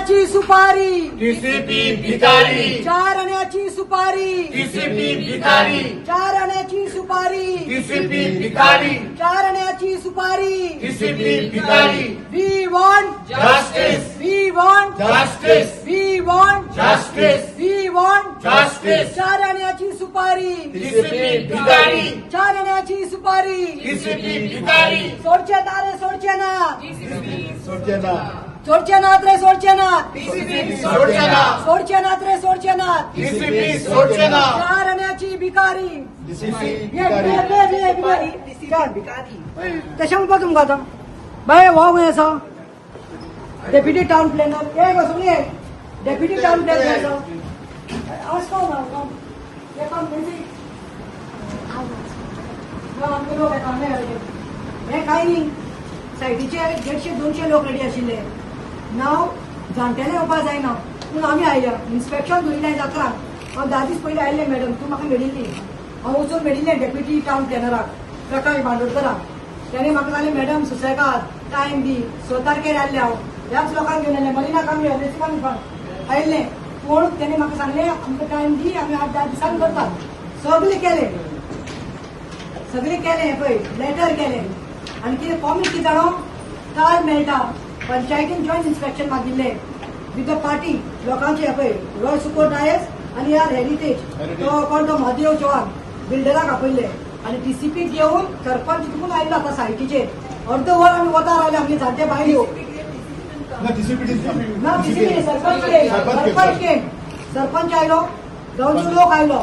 आण्याची सुपारी. टीसीपी भिकारी. 4 आण्याची सुपारी. टीसीपी भिकारी. 4 आण्याची सुपारी. टीसीपी भिकारी. 4 आण्याची सुपारी. टीसीपी भिकारी. We want justice. We want justice. We want justice. We want justice. 4 आण्याची सुपारी. टीसीपी भिकारी. 4 आण्याची सुपारी. टीसीपी भिकारी. सोडचे ना रे, सोडचे ना. सोडचे ना. सोडचे नात रे, सोडचे नात. टीसीपी सोडचे ना. सोडचे नात रे, सोडचे नात. टीसीपी सोडचे ना. 4 आण्याची भिकारी. डीसीपी ये, भिकारी. ये, ये, ये, ये. तशें म्हणपा तुमकां आतां बाय हो खंय आसा डेप्युटी टावन प्लॅनर. ये गो सुन, डेप्युटी टावन प्लॅनर खंय आसा? आज कोण ना हे काम खंयची आमचे लोक येता हे कांय न्ही. सायटीचे 150 200 लोक रेडी आशिल्ले. नाव जाणटेले येवपा जायना पूण आमी आयल्या. इन्स्पेक्शन दवरिल्लें 11 हांव 10 दीस पयलीं आयिल्लें. मॅडम, तूं म्हाका मेळिल्ली. हांव वचून मेळिल्लें डेप्युटी टावन प्लॅनराक, प्रकाश बांदोडकराक. त्याने म्हाका सांगलें, मॅडम, सुसेगाद टायम दी. 6 तारखेर आयिल्लें हांव. ह्याच लोकांक घेवन आयलें, मलिना कामी आयिल्लें. पूण तेणे म्हाका सांगलें, आमकां टायम दी, आमी 8-10 दिसांनी करतात. सगळें केलें, सगळें केलें. पळय, लेटर केलें आनी कितें कॉमीक कितें जाणो, काल मेळटा पंचायतीन जॉयंट इन्स्पेक्शन मागिल्लें विथ the party लोकांचे. पळय, रॉय सुको डायस आनी यार हेरिटेज तो कोण तो महादेव चव्हाण बिल्डराक आपयल्ले आनी टीसीपीक घेवन सरपंच तुकून आयलो. आतां सायटीचेर अर्द वर आमी वता रावले. आमगे जाणटे बायल्यो. ना, टीसीपी. ना, टीसीपी, सरपंच केम. सरपंच केम. सरपंच आयलो, गांवचो लोक आयलो,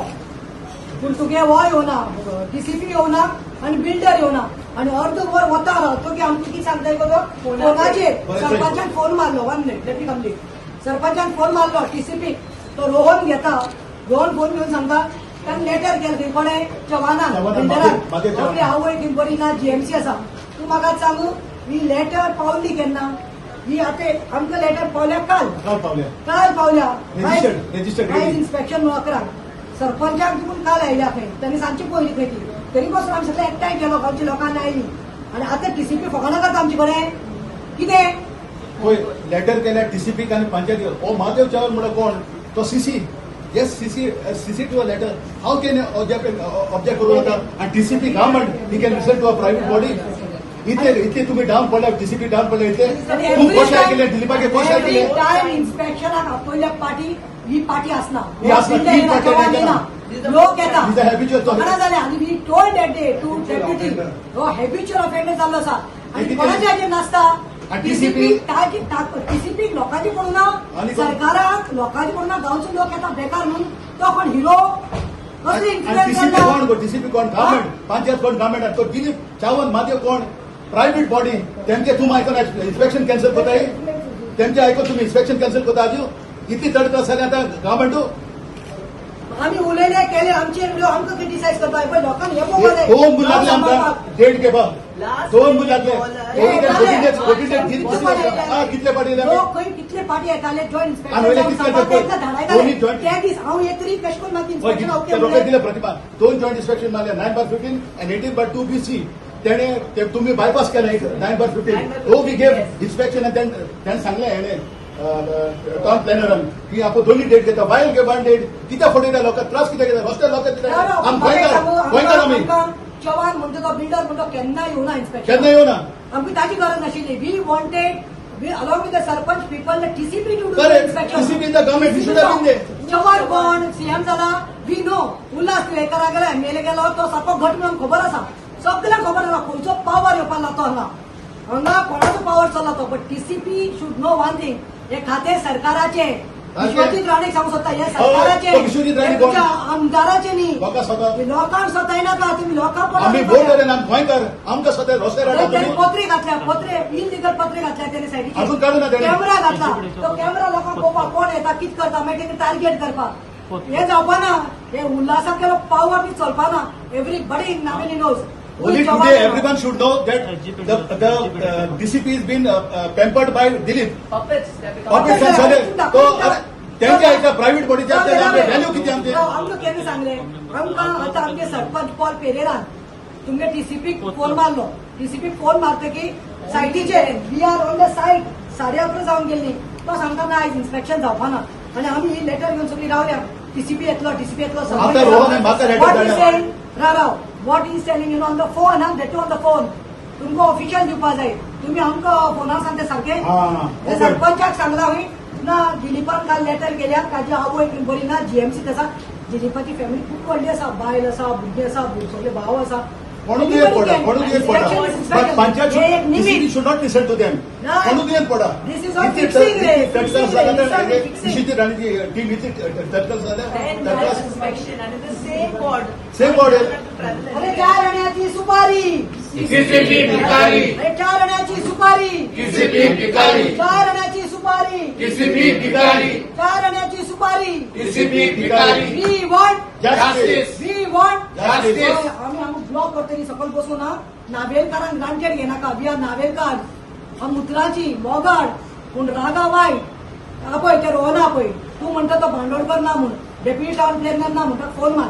पूण तुगे हो येवना, टीसीपी येवना आनी बिल्डर येवना आनी अर्द वर वता रावतो की आमकां कितें सांगताय गो तो फोनाचेर. सरपंचान फोन मारलो. One minute, let me complete. सरपंचान फोन मारलो टीसीपी. तो रोहन घेता. रोहन फोन घेवन सांगता, ताणें लेटर केलें थंय कोणें, चव्हाणान. चव्हाणान, बिल्डरान. महादेव चव्हाण. आपली आवय थंय बरी ना, जीएमसी आसा. तूं म्हाका सांगू, ही लेटर पावली केन्ना? ही आतां आमकां लेटर पावल्या काल. काल पावल्या. काल पावल्या. Registered, registered, आयज ready. Inspection 11. सरपंचाक तुकून काल आयल्या खंय. तांणी सांजची पयली खंय ती. तरी पासून आमी सगळे एकठांय केलो. गांवच्या लोकांनी आयली आनी आतां टीसीपी फकाणां करता आमचे कडेन कितें? पळय, लेटर केल्या टीसीपीक आनी पंचायती. हो महादेव चव्हाण म्हणल्यार कोण तो? CC, yes, CC, CC to a letter. How can object करू जाता? आनी TCP government, he can listen to a private body? इतले इतले तुम्ही डावन पडल्या, टीसीपी डावन पडले इतले. तूं कशें आयकलें? दिलीपाके कशें आयकलें? टायम इन्स्पेक्शनाक आपयल्या पार्टी, ही पार्टी आसना. ही आसना, तीन पार्टी येना. लोक येता. He's a habitual तो. फकाणां जालें. आनी we told that day to deputy, हो हॅबिच्युअल ऑफेंडर जाल्लो आसा आनी कोणाच्या हाजेर नासता. आनी TCP? टीसीपी लोकांची पडूं ना. आनी कोण? सरकाराक लोकांची पडूं ना. गांवचो लोक येता बेकार म्हणून तो कोण हिरो कसली आणि इन्फ्लुएन्स टीसीपी जाता? कोण गो? टीसीपी कोण? गव्हर्नमेंट. पंचायत कोण? गव्हर्नमेंट. तो दिलीप चावन महादेव कोण? Private body. तेमचे तुम आयकोन इन्स्पेक्शन कॅन्सल करताय? तेमचे आयकोन तुम्ही इन्स्पेक्शन कॅन्सल करता? आजू इतली चड त्रास जाले आतां गव्हर्नमेंटू. आमी उलयले केले आमचे आमकां क्रिटिसायज करता. पळय, लोकांक हे पळोवपाक जाय. 2 मुली लागले आमकां डेट घेवपाक. 2 मुली लागले. कितले पाटी? लोक खंय कितले पाटी येताले जॉईंट आनी वयले कितले इन्स्पेक्शन. दोन्ही joint- ते दीस हांव येतरी कशें करून म्हाका इन्स्पेक्शन ओके. रोखडे दिले प्रतिभा. दोन जॉईंट इन्स्पेक्शन मारले, 9/15 आनी 18/2 BC. तेणे ते तुम्ही बायपास केले 9/15. तो we gave inspection. आणि त्याने सांगले हेणे टाउन प्लॅनरान की आपण दोन्ही डेट घेता. वायल गे वन डेट कित्याक फटयता लोकांक? त्रास कित्याक घेता रस्त्यार लोकांक कित्याक? आम गोंयकार, गोंयकार आमी. चव्हाण म्हणटा तो बिल्डर म्हणटा केन्ना येवना इन्स्पेक्शन. केन्ना येवना. आमकां ताची गरज नाशिल्ली. We wanted, we along with the sarpanch people, the TCP to do Correct. Inspection. TCP is the government. We should have been there. Chavan कोण? सीएम जाला. We know Ulhas तुयेकरा गेला, एमएलए गेलो. तो सारको घट म्हणून खबर आसा. सगळ्यांक खबर आसा खंयचो पावर येवपाक लागतो हांगा. हांगा कोणाचो पावर चल्ला तो. But TCP should know one thing, हे खाते सरकाराचे. विश्वजीत राणे सांगू शकता, हे सरकाराचे. तो विश्वजीत राणे हे कोण? तुमच्या आमदाराचे न्ही. लोकां स्वता लोकांक सतायनाका तुम्ही. लोकांक आमी वोट आमी गोंयकार, आमकां स्वता रस्त्यार हाडटा त्याने तुमी. पत्रे घातल्या, पत्रे, इलिगल पत्रे घातल्या त्याने सायडीचे. अजून काढू ना त्याने. कॅमेरा घातला. तो कॅमेरा लोकांक पळोवपाक कोण येता, कित करता, मागीर तेका टार्गेट करपाक. हे जावपाना. हे उल्हासाक केलो पावर बी चलपाना. Everybody in Navelim knows. Only today everyone should know that the DCP has been pampered by Dilip. Puppets, they become Puppets and सगळे तो त्यांचे ऐका प्रायव्हेट बॉडीचे व्हॅल्यू किती आमचे. आमकां केन्ना सांगले आमकां आतां आमचे सरपंच पॉल पेरेरान तुमगे टीसीपी फोन मारलो. टीसीपी फोन मारतकीर सायटीचेर, we are on the site, 11:30 जावन गेल्ली. तो सांगता ना, आयज इन्स्पेक्शन जावपा ना. आनी आमी ही लेटर घेवन सगळी रावल्या, टीसीपी येतलो, टीसीपी येतलो. आता रोहन म्हाका letter धाडल्या. राव राव, what he's telling you on the phone, हा, that on the phone. तुमकां ऑफिशियल दिवपा जाय. तुम्ही आमकां फोनार सांगता सारकें. हा, ते ओके. सरपंचाक सांगला हांवें ना, दिलीपान काल लेटर केल्या, ताजी आवय बरी ना, जीएमसी आसा. दिलीपाची फॅमिली खूब व्हडली आसा, बायल आसा, भुरगीं आसा, सगळे भाव आसा. कोणू दुयेंत पडा, कोणू दुयेंत पडा. But panchayat हे एक निमित्त. Should not listen to them. नाही. कोणू दुयेंत पडा. This is all fixing रे, fixing रे, this is fixing. Vishwajit राणेची टीम इतली third class. Then third class. Inspection and the same board. Same board. अरे, चार आण्याची सुपारी. टीसीपी भिकारी. अरे, चार आण्याची सुपारी. टीसीपी भिकारी. चार आण्याची सुपारी. टीसीपी भिकारी. चार आण्याची सुपारी. टीसीपी भिकारी. We want justice. We want justice. आम्ही आम्ही ब्लॉक करतली सकयल बसून हा. नावेलकारांक ग्रांटेड घेनाका. We are Navelkar. हा मुत्राची मोगाड, पूण रागा वायट. आपय ते रोहना, पळय, तूं म्हणटा तो भांडोडकर ना म्हूण, डेप्युटी टावन प्लॅनर ना म्हणटा. फोन मार,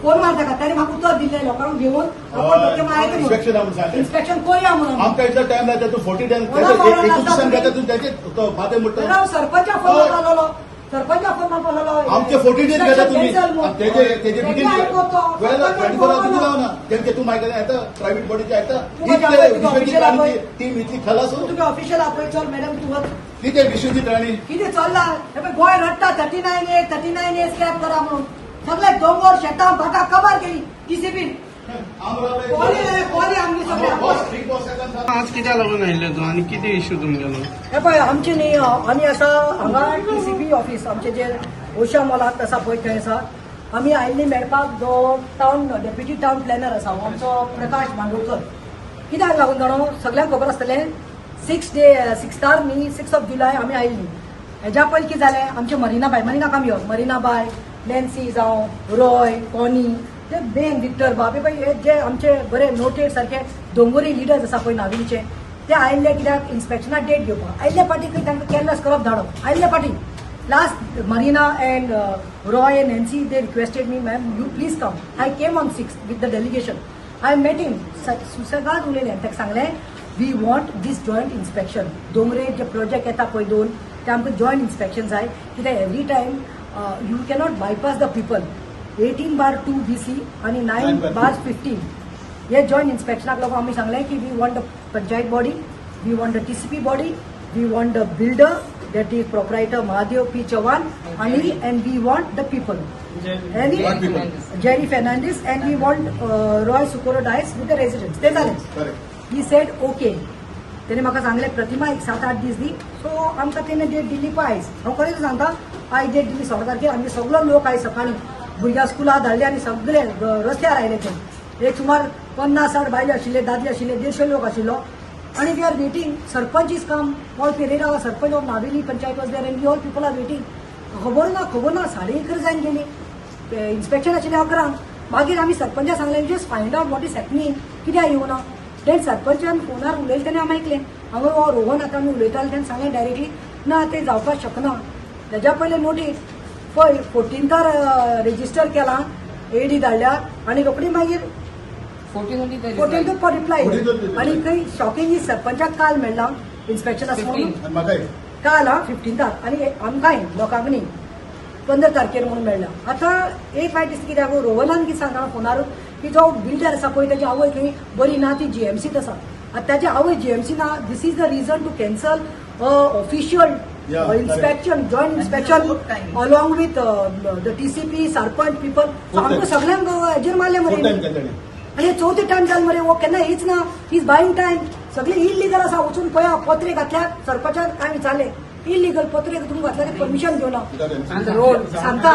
फोन मार ताका. ताणें म्हाका उतर दिल्लें, लोकांक घेवन आपण डोके मारायचे. इन्स्पेक्शन म्हणून सांगलें. इन्स्पेक्शन करूया म्हणून आमी. आमकां इतलो टायम लायता तूं, 40 टायम. कोणा पावला एकूच दिसान नासता. घेता तूं त्याचे तो माथे मोडटा. राव, सरपंचा फोन मारलेलो, सरपंचा फोन मारलेलो. आमचे 40 डेज घेता तुम्ही. तेजे तेजे तेजे आयकतो. 12, 24 आवर्स रावना तेंचे. तूं मागीर येता, प्रायव्हेट बॉडीचे येता. तूं म्हाज्या आपय, तुका विश्वजीत official आपय. राणेची टीम इतली खलास. तुका ऑफिशियल आपय. चल मॅडम, तूं वच. कितें विश्वजीत राणे? कितें चल्ला हे पळय, गोंय रडटा, 39A, 39A scrap करा म्हणून. सगळे दोंगर, शेतां, भाटां कबार केली टीसीपीन. कोली रे कोली आमगे सगळे. बॉस, बिग बॉस येता. आज कित्याक लागून आयिल्ले तूं आनी कितें इश्यू तुमगेलो? हे पळय, आमचे न्ही, आमी आसा हांगा टीसीपी ऑफिस आमचे जे ओशा मॉलात आसा पळय, थंय आसा. आमी आयिल्ली मेळपाक जो टावन डेप्युटी टावन प्लॅनर आसा, हो आमचो प्रकाश बांदोडकर. कित्याक लागून जाणो, सगळ्यांक खबर आसतलें, 6 डे सिक्स्तार न्ही, 6 ऑफ जुलय आमी आयिल्ली. हेज्या पयलीं कितें जालें, आमचे मरिना बाय, मरिना काम यो, मरिना बाय, नॅन्सी जावं रॉय, कॉनी, ते बेन विक्टर बाब, हे पळय, हे जे आमचे बरे नोटेड सारखे दोंगोरी लिडर्स आसा पळय नावेलीचे, ते आयिल्ले कित्याक इन्स्पेक्शना डेट घेवपाक आयिल्ले फाटी खंय तांकां कॅरलेस करप धाडप आयिल्ले फाटी. Last Marina and Roy and Nancy, they requested me, "Ma'am, you please come." I came on 6 with the delegation. I met him. सुसेगाद उलयलें. ताका सांगलें, we want this joint inspection. दोंगरे जे प्रोजेक्ट येता पळय दोन, ते आमकां जॉयंट इन्स्पेक्शन जाय. कित्याक every time you cannot bypass the people. 18/2 BC आनी 9 9 bar bar 15 हे जॉयंट इन्स्पेक्शनाक लागून आमी सांगलें की we want the panchayat body, we want the TCP body, we want the builder, that is proprietor Mahadev P Chavan, आणि and we want the people आणि Want people. Jerry Fernandes, and we want Roy Socorro Dias with the resident. ते जालें. Correct. He said okay. त्याने म्हाका सांगलें, प्रतिमा, एक सात आठ दीस दी. सो आमकां तेणे डेट दिली पळय आयज. हांव खरें सांगता, आयज डेट दिली 16 तारखेर. आमी सगलो लोक आयज सकाळीं भुरग्यां स्कुलाक धाडले आनी सगळे रस्त्यार आयले. ते एक सुमार 50-60 बायले आशिल्ले, दादले आशिल्ले, 150 लोक आशिल्लो आनी we are waiting. Sarpanch is come, Paul Pereira sarpanch of Navelim panchayat was there, and we all people are waiting. खबर ना, खबर ना. 11:30 जायन गेली. इन्स्पेक्शन आशिल्लें 11ंक. मागीर आमी सरपंचा सांगलें, just find out what is happening, कित्याक येवना. देन सरपंचान फोनार उलयलें तेन्ना आमी आयकलें. हांगा हो रोहन आतां आमी उलयताले तेन्ना सांगलें डायरेक्टली, ना, तें जावपाक शकना. तेज्या पयलें नोटीस पळय, 14तार रजिस्टर केलां, एडी धाडल्या आनी रोखडी मागीर 14 रिप्लाय. 14 आनी खंय शॉकिंग ही, सरपंचाक काल मेळ्ळा इन्स्पेक्शन आसा म्हणून. आनी म्हाका काल हा 15तार आनी आमकांय लोकांक न्ही 15 तारखेर म्हणून मेळ्ळा. आतां एक फायट दिसता कित्याक, रोहनान कितें सांगला फोनार की जो बिल्डर आसा पळय, ताची आवय खंय बरी ना, ती जीएमसीत आसा. आतां ताची आवय जीएमसी ना, this is the reason to cancel official inspection, joint inspection along with the TCP, sarpanch, people. आमकां सगळ्यांक हेजेर मारले फोर मरे. टायम केलं ताणें. आनी चवथे टायम जाल मरे. हो केन्ना येच ना, is buying time. सगळे इलिगल आसा. वचून पळया, पत्रे घातल्या. सरपंचान काय विचारले, इलिगल पत्रे तुमकां घातल्या, ते परमिशन घेवना सांगता.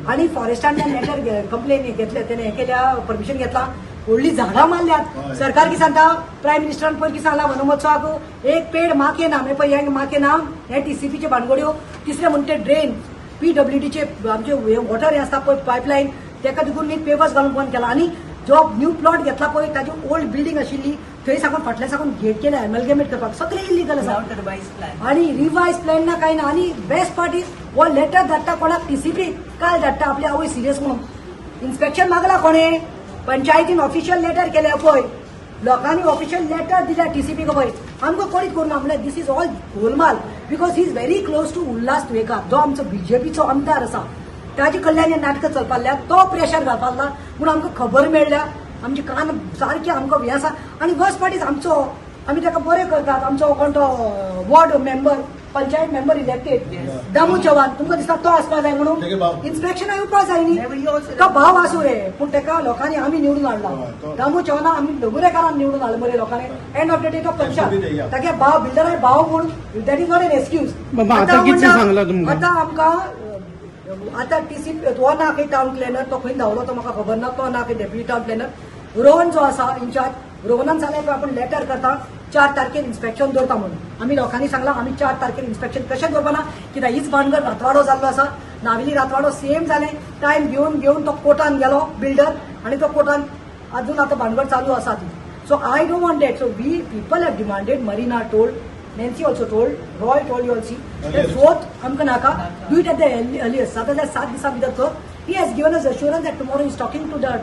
आणि फॉरेस्टान लेटर कंप्लेन घेतले, त्याने हे केल्या, परमिशन घेतला, व्हडली झाडां मारल्यात. सरकार कितें सांगता? प्रायम मिनिस्टरान पयर कितें सांगला वनमहोत्सवाक? एक पेड माँ के नाम. हे पळय, हे माँ के नाम, हे टीसीपीचे भानगड्यो. तिसरें म्हणटा ते ड्रेन, पीडब्ल्यूडीचे आमचे वॉटर हे आसता पळय पायपलायन, तेका देखून न्ही पेपर्स घालून बंद केला. आनी जो न्यू प्लॉट घेतला पळय, ताजी ओल्ड बिल्डींग आशिल्ली, थंय साकून फाटल्या साकून गेट केले एमलगेमेट करपाक. सगळें इलिगल आसा. Without a revised plan. आणि रिवायज प्लॅन ना, काय ना. आणि बेस्ट पार्ट is हो लेटर धाडटा कोणाक? टीसीपी काल धाडटा आपली आवय सिरियस म्हणून. इन्स्पेक्शन मागला कोणे? पंचायतीन ऑफिशियल लेटर केले पळय, लोकांनी ऑफिशियल लेटर दिल्या टीसीपी पळय. आमकां कोणीच करूं ना. म्हणल्यार this is all Golmaal because he is very close to Ulhas Tuyenkar, जो आमचो बीजेपीचो आमदार आसा. ताजे कडल्यान हे नाटकां चलपाक लागल्या, तो प्रेशर घालपाक लागला म्हूण आमकां खबर मेळ्ळ्या. आमचे कान सारके आमकां हें आसा. आनी वर्स पार्ट is आमचो, आमी ताका बरें करतात. आमचो कोण तो ward member, panchayat member elected Damu Chavan, तुमकां दिसता तो आसपा जाय तेगे म्हणून भाव. इन्स्पेक्शना येवपा जाय न्ही. Never, he also- तो भाव आसूं रे, पूण ताका लोकांनी आमी निवडून हय, हाडला. दामू चव्हाणा आमी डोंगरेकारान निवडून हाडला मरे लोकांनी. एंड ऑफ the day तो Absolutely, yeah. पंचायत तागे भाव बिल्डर भाव म्हणून that is not an excuse. बाबा, आतां कितें सांगलां तुमकां? आतां आमकां आतां टीसी तो ना खंय, टावन प्लॅनर तो खंय धांवलो तो म्हाका खबर ना. तो ना खंय डेप्युटी टावन प्लॅनर रोहन जो आसा इन्चार्ज, रोहनान सांगलें पळय आपूण लेटर करता, 4 तारखेर इन्स्पेक्शन दवरता म्हणून. आमी लोकांनी सांगलां, आमी 4 तारखेर इन्स्पेक्शन कशें दवरपा ना, कित्याक हीच भानगड रातवाडो जाल्लो आसा. नावेली रातवाडो सेम जालें. टायम घेवन घेवन तो कोर्टान गेलो बिल्डर आनी तो कोर्टान अजून आतां भानगड चालू आसा ती. So I don't want that. So we people have demanded, Marina told, Nancy also told, Roy told, you all see. Fourth आमकां नाका, do it at the earliest. सात जाल्यार 7 दिसां भितर कर. He has given us assurance that tomorrow is talking to the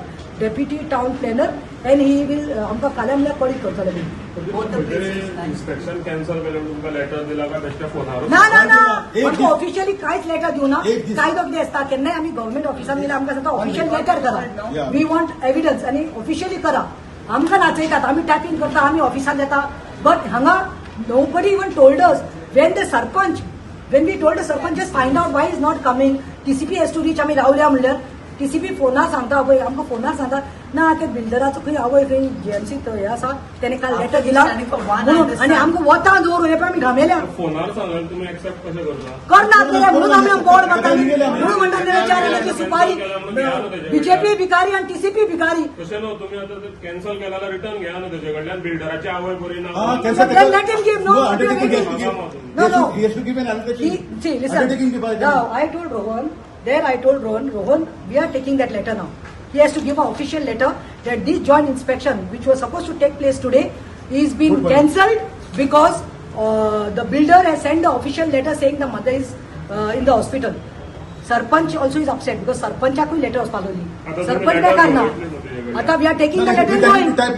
deputy town planner and he will आमकां फाल्यां म्हणल्यार कळीत करतले बीन. Both the places, nice. Inspection cancel केलें म्हणून तुमकां लेटर दिला काय बेश्टे फोनारूच? ना ना ना. एक आमकां दीस- ऑफिशियली कांयच लेटर दिवना. एक दीस- कायदो कितें आसता, केन्नाय आमी गव्हर्मेंट ऑफिसान गेल्यार आमकां सांगता ऑफिशियल लेटर करा. We want evidence आनी ऑफिशियली करा. आमकां नाचयतात, आमी टायपींग करता, आमी ऑफिसान येता, बट हांगा nobody even told us. When the sarpanch, when we told the sarpanch, just find out why is not coming, TCP has to reach, आमी रावल्या म्हणल्यार टीसीपी फोनार सांगता पळय, आमकां फोनार सांगता ना ते बिल्डराचो खंय आवय खंय जीएमसी हे आसा, तेणे काल लेटर दिला म्हणून. आनी आमकां वता दवरून हे पळय आमी घामेल्या. फोनार सांगलें तुमी एक्सेप्ट कशें करता? करनात रे, म्हणून आमी बोर्ड मारता. म्हणून म्हणटात रे, चार जाणांची सुपारी, बीजेपी भिकारी आणि टीसीपी भिकारी. तशें न्हू, तुमी आतां कॅन्सल केला जाल्यार रिटर्न घेया न्हू तेजे कडल्यान, बिल्डराची आवय बरी ना. हा, cancel. Then let him give, no, No, undertaking he has to give. No, no. He has to give an undertaking. He, see, listen. Undertaking दिवपाक जाय. Now, I told Rohan, there I told Rohan, "Rohan, we are taking that letter now." He has to give an official letter that this joint inspection, which was supposed to take place today, is been Good one. Cancelled because the builder has sent the official letter saying the mother is in the hospital. Sarpanch also is upset because सरपंचाकूय letter वचपा लागली. आता तुम्ही sarpanch letter काय करणार बघितली नव्हती. आता we are taking No, the no, letter we can going. type.